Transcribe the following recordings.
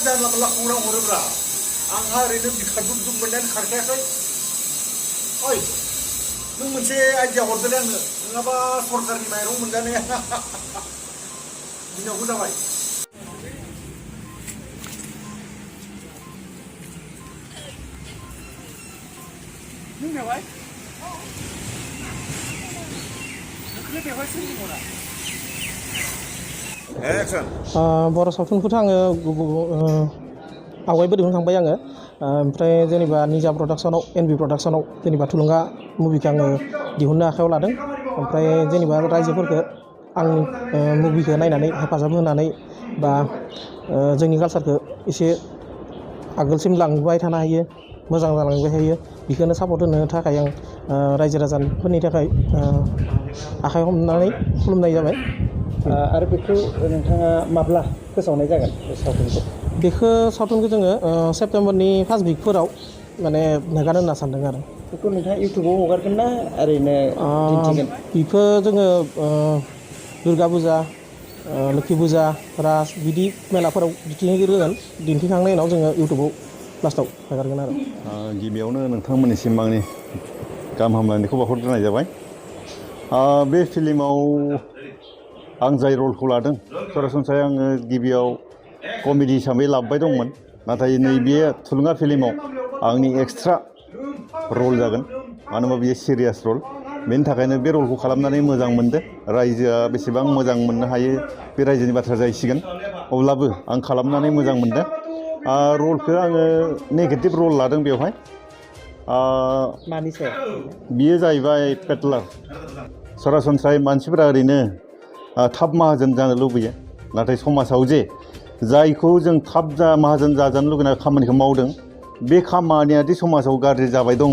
जानला मोनला खौरां हरोब्रा आंहा ओरैनो बिखा दुब दुब मोननानै खारखायाखै ओइ नों मोनसे आइडिया हरदोलै आंनो नङाबा सरकारनि माइरं मोनजानाया गिनांगौ जाबाय नों मेवाय नोंखौनो बेवहाय सोरजिमोना बर' सावथुनखौथ' आङो आवगायबो दिहुनखांबाय आङो ओमफ्राय जेनेबा निजा प्रडाक्सनाव एनबि प्रडाक्सनाव जेनेबा थुलुंगा मुभिखौ आङो दिहुननो आखायाव लादों ओमफ्राय जेनेबा रायजोफोरखौ आंनि मुभिखौ नायनानै हेफाजाब होनानै बा जोंनि कालसारखौ एसे आगोलसिम लांबाय थानो हायो मोजां जालांबाय थायो बेखौनो सापर्ट होनो थाखाय आं रायजो राजाफोरनि थाखाय आखाइ हमनानै खुलुमनाय जाबाय आरो बेखौ नोंथाङा माब्ला फोसावनाय जागोन बे सावथुनखौ बेखौ सावथुनखौ जोङो सेप्तेम्बरनि फार्स्ट उइकफोराव माने हगारनो होनना सानदों आरो बेखौ नोंथाङा इउटुबाव हगारगोन ना ओरैनो दिन्थिगोन बेखौ जोङो दुर्गा फुजा लोखि फुजा रास बिदि मेलाफोराव दिन्थिग्रोगोन दिन्थिखांनायनि उनाव जोङो इउटुबाव लास्टआव हगारगोन आरो गिबियावनो नोंथांमोननिसिम आंनि गाहाम हामलायनायखौ बावहरग्रोनाय जाबाय बे फिल्माव आं जाय रलखौ लादों सरासनस्रायै आङो गिबियाव कमेडि हिसाबै लाबोबाय दंमोन नाथाय नैबे थुलुंगा फिल्माव आंनि एक्सट्रा रल जागोन मानो होनबा बेयो सिरियास रल बेनि थाखायनो बे रलखौ खालामनानै मोजां मोनदों रायजोआ बेसेबां मोजां मोननो हायो बे रायजोनि बाथ्रा जाहैसिगोन अब्लाबो आं खालामनानै मोजां मोनदों रलखौ आङो नेगेटिभ रल लादों बेवहाय मानि सायाव बियो जाहैबाय पेटलार सरासनस्रायै मानसिफोरा ओरैनो थाब माहाजोन जानो लुबैयो नाथाय समाजाव जे जायखौ जों थाब माहाजोन जाजानो लुगैनाय खामानिखौ मावदों बे खामानिया दि समाजाव गाज्रि जाबाय दङ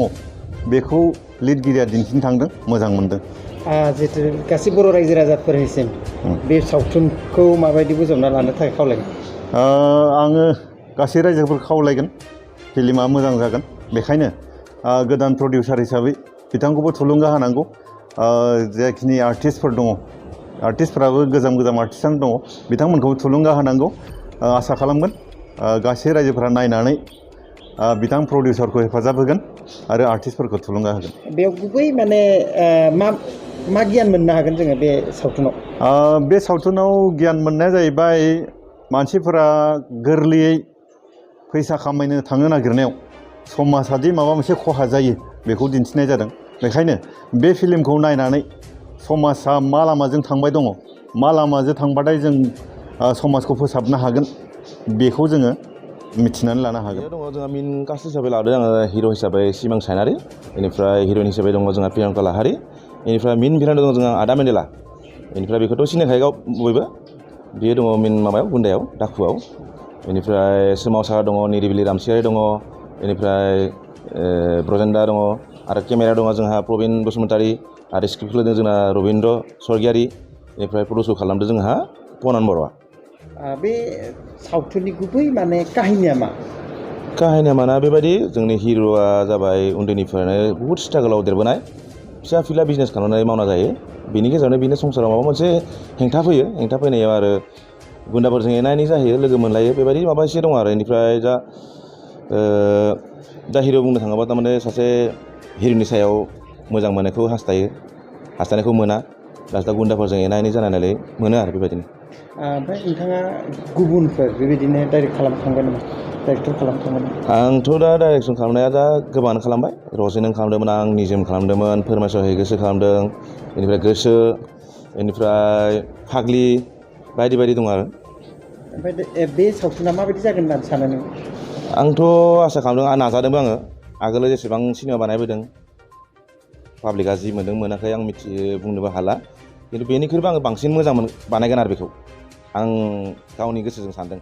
बेखौ लिरगिरिया दिन्थिनो थांदों मोजां मोनदों जिहेतु गासै बर' रायजो राजाफोरनिसिम बे सावथुनखौ माबायदि बोजबना लानो थाखाय खावलायगोन आङो गासै रायजोफोरखौ खावलायगोन फिल्मा मोजां जागोन बेखायनो गोदान प्रडिउसार हिसाबै बिथांखौबो थुलुंगा होनांगौ जाखिनि आर्टिस्टफोर दङ आर्टिस्टफोराबो गोजाम आर्टिस्टआनो दङ बिथांमोनखौ थुलुंगा होनांगौ आसा खालामगोन गासै रायजोफोरा नायनानै बिथां प्रडिउसारखौ हेफाजाब होगोन आरो आर्टिस्टफोरखौ थुलुंगा होगोन बेयाव गुबै माने मा गियान मोननो हागोन जोङो बे सावथुनाव बे सावथुनाव गियान मोननाया जाहैबाय मानसिफोरा गोरलैयै फैसा खामायनो थांनो नागिरनायाव समाजादि माबा मोनसे खहा जायो बेखौ दिन्थिनाय जादों बेखायनो बे फिल्मखौ नायनानै समाजा मा लामाजों थांबाय दङ मा लामाजों थांबाथाय जों समाजखौ फोसाबनो हागोन बेखौ जोङो मिथिनानै लानो हागोन दङ जोंहा मेन कास्ट हिसाबै लादों आङो हिर' हिसाबै सिमां सायनारि बेनिफ्राय हिर'इन हिसाबै दङ जोंहा प्रियंका लाहारि बेनिफ्राय मेन भिलेन दङ जोंहा आदा मेन्देला बेनिफ्राय बेखौथ' सिनायखायो बयबो बियो दङ मेन माबायाव गुन्दायाव दाखुआव बेनिफ्राय सोमावसार दङ निरिबिलि रामसियारि दङ बेनिफ्राय ब्रजेन्दा दङ आरो केमेरा दङ जोंहा प्रबिन बसुमतारी आरो स्क्रिप्ट लिरदों जोंना रबिन्द्र स्वर्गियारि बेनिफ्राय प्रडिउस खालामदों जोंहा पनान बर'आ बे सावथुननि गुबै माने काहिनिया माना बेबायदि जोंनि हिर'आ जाबाय उन्दैनिफ्रायनो बहुद स्ट्रागोलाव देरबोनाय फिसा फिला बिजनेस खालामनानै मावना जायो बेनि गेजेरावनो बेनो संसाराव माबा मोनसे हेंथा फैयो हेंथा फैनायाव आरो गुन्दाफोरजों एना एनि जाहैयो लोगो मोनलायो बेबायदि माबा एसे दं आरो बेनिफ्राय दा हिर' बुंनो थाङोबा थारमाने सासे हिर'नि सायाव मोजां मोननायखौ हास्थायनायखौ मोना लास्टआव गुन्दाफोरजों एना एनि जानायनानै मोनो आरो बेबायदिनो ओमफ्राय नोंथाङा गुबुनफोर बेबायदिनो डाइरेक्ट खालामखांबाय नामा डाइरेक्टर खालामखांबाय नामा आंथ' दा डाइरेक्सन खालामनाया दा गोबाङानो खालामबाय रजेनों खालामदोंमोन आं निजोम खालामदोंमोन फोरमायस'है गोसो खालामदों बेनिफ्राय गोसो बेनिफ्राय फाग्लि बायदि दं आरो ओमफ्राय बे सावथुना माबायदि जागोन होननानै सानो नों आंथ' आसा खालामदों नाजादोंबो आङो आगोलो जेसेबां सिनेमा बानायबोदों पाब्लिकआ जि मोनदों मोनाखै आं बुंनोबो हाला खिन्थु बेनिख्रुइबो आङो बांसिन मोजां बानायगोन आरो बेखौ आं गावनि गोसोजों सानदों